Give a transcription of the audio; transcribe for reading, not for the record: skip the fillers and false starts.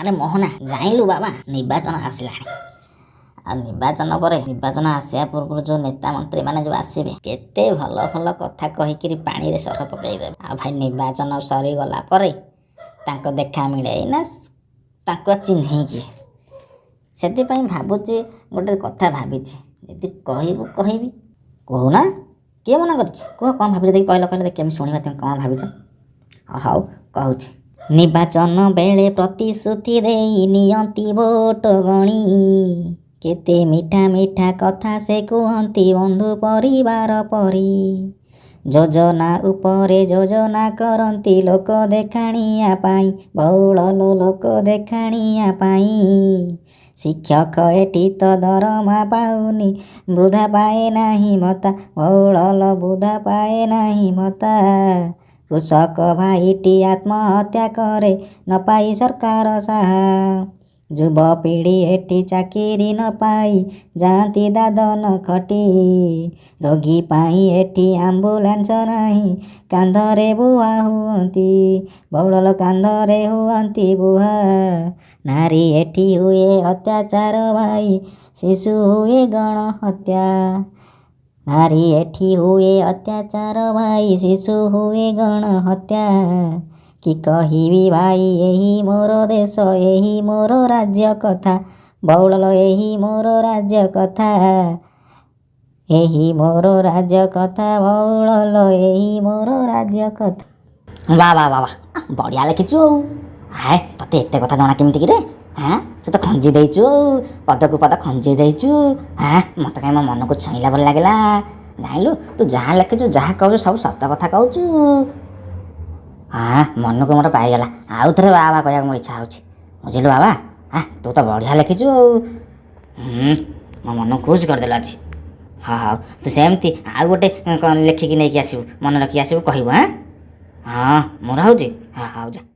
ଆରେ ମୋହନା, ଜାଣିଲୁ ବାବା, ନିର୍ବାଚନ ଆସିଲାଣି। ଆଉ ନିର୍ବାଚନ ପରେ, ନିର୍ବାଚନ ଆସିବା ପୂର୍ବରୁ ଯେଉଁ ନେତା ମନ୍ତ୍ରୀମାନେ ଯେଉଁ ଆସିବେ, କେତେ ଭଲ ଭଲ କଥା କହିକିରି ପାଣିରେ ସର ପକାଇଦେବେ। ଆଉ ଭାଇ, ନିର୍ବାଚନ ସରିଗଲା ପରେ ତାଙ୍କ ଦେଖା ମିଳେ ନା, ତାଙ୍କୁ ଚିହ୍ନେଇକି। ସେଥିପାଇଁ ଭାବୁଛି, ଗୋଟେ କଥା ଭାବିଛି, ଯଦି କହିବୁ କହିବି। କହୁନା, କିଏ ମନା କରିଛି? କୁହ, କ'ଣ ଭାବିଛ ଦେଖି। କହିଲ କହିଲ ଦେଖି, ଆମେ ଶୁଣିବା ତୁମେ କ'ଣ ଭାବିଛ। ହଉ, କହୁଛି। ନିର୍ବାଚନ ବେଳେ ପ୍ରତିଶ୍ରୁତି ଦେଇ ନିଅନ୍ତି ଭୋଟ ଗଣି। କେତେ ମିଠା ମିଠା କଥା ସେ କୁହନ୍ତି, ବନ୍ଧୁ ପରିବାର ପରି। ଯୋଜନା ଉପରେ ଯୋଜନା କରନ୍ତି ଲୋକ ଦେଖାଣିଆ ପାଇଁ, ବହୁଳ ଲୋକ ଦେଖାଣିଆ ପାଇଁ। ଶିକ୍ଷକ ଏଠି ତ ଦରମା ପାଉନି, ବୃଦ୍ଧା ପାଏ ନାହିଁ ଭତ୍ତା, ବହୁଳ ବୃଦ୍ଧା ପାଏ ନାହିଁ ଭତ୍ତା। କୃଷକ ଭାଇଟି ଆତ୍ମହତ୍ୟା କରେ ନ ପାଇ ସରକାର ସାହା। ଯୁବପିଢ଼ି ଏଠି ଚାକିରି ନ ପାଇ ଯାଆନ୍ତି ଦାଦନ ଖଟି। ରୋଗୀ ପାଇଁ ଏଠି ଆମ୍ବୁଲାନ୍ସ ନାହିଁ, କାନ୍ଧରେ ବୁହା ହୁଅନ୍ତି, ବହୁଳ କାନ୍ଧରେ ହୁଅନ୍ତି ବୁହା। ନାରୀ ଏଠି ହୁଏ ଅତ୍ୟାଚାର ଭାଇ, ଶିଶୁ ହୁଏ ଗଣହତ୍ୟା। ନାରୀ ଏଠି ହୁଏ ଅତ୍ୟାଚାର ଭାଇ, ଶିଶୁ ହୁଏ ଗଣହତ୍ୟା। କି କହିବି ଭାଇ, ଏହି ମୋର ଦେଶ, ଏହି ମୋର ରାଜ୍ୟ କଥା, ବହୁଳ ଏହି ମୋର ରାଜ୍ୟ କଥା। ଏହି ମୋର ରାଜ୍ୟ କଥା, ବହୁଳ ଏହି ମୋର ରାଜ୍ୟ କଥା। ବା ବା ବା ବା, ବଢ଼ିଆ ଲେଖିଛୁ। ଆଉ ହାଏ, ତତେ ଏତେ କଥା ଜଣା କେମିତି କିରେ? ହାଁ, ତୁ ତ ଖଞ୍ଜି ଦେଇଛୁ ଆଉ, ପଦକୁ ପଦ ଖଞ୍ଜି ଦେଇଛୁ। ହାଁ, ମୋତେ କାହିଁ ମୋ ମନକୁ ଛୁଇଁଲା ଭଳି ଲାଗିଲା। ଜାଣିଲୁ, ତୁ ଯାହା ଲେଖିଛୁ, ଯାହା କହୁଛୁ, ସବୁ ସତ କଥା କହୁଛୁ। ହଁ, ମନକୁ ମୋର ପାଇଗଲା। ଆଉ ଥରେ ବା ବା କହିବାକୁ ମୋର ଇଚ୍ଛା ହେଉଛି, ବୁଝିଲୁ ବାବା? ହଁ, ତୁ ତ ବଢ଼ିଆ ଲେଖିଛୁ ଆଉ ମୋ ମନକୁ ଖୁସି କରିଦେଲୁ ଆଜି। ହଁ, ହଉ, ତୁ ସେମିତି ଆଉ ଗୋଟେ ଲେଖିକି ନେଇକି ଆସିବୁ, ମନେ ରଖିକି ଆସିବୁ, କହିବୁ। ହଁ ହଁ, ମୁଁ ରହୁଛି। ହଁ, ହଉ ଯା।